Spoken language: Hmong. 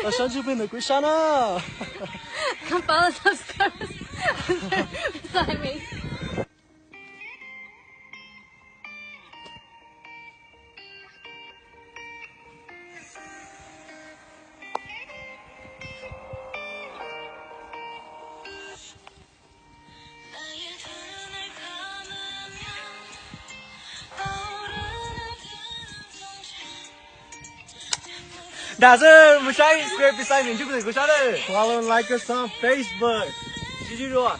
Los sab ntsuj plig ntawm kuv sab na. Come follow, subscribe. Beside me. Dag xwb, mus saib Square Beside Me ntsuj plig ntawm kuv sab lawm. Follow, like us on Facebook. Sib ntsib dua.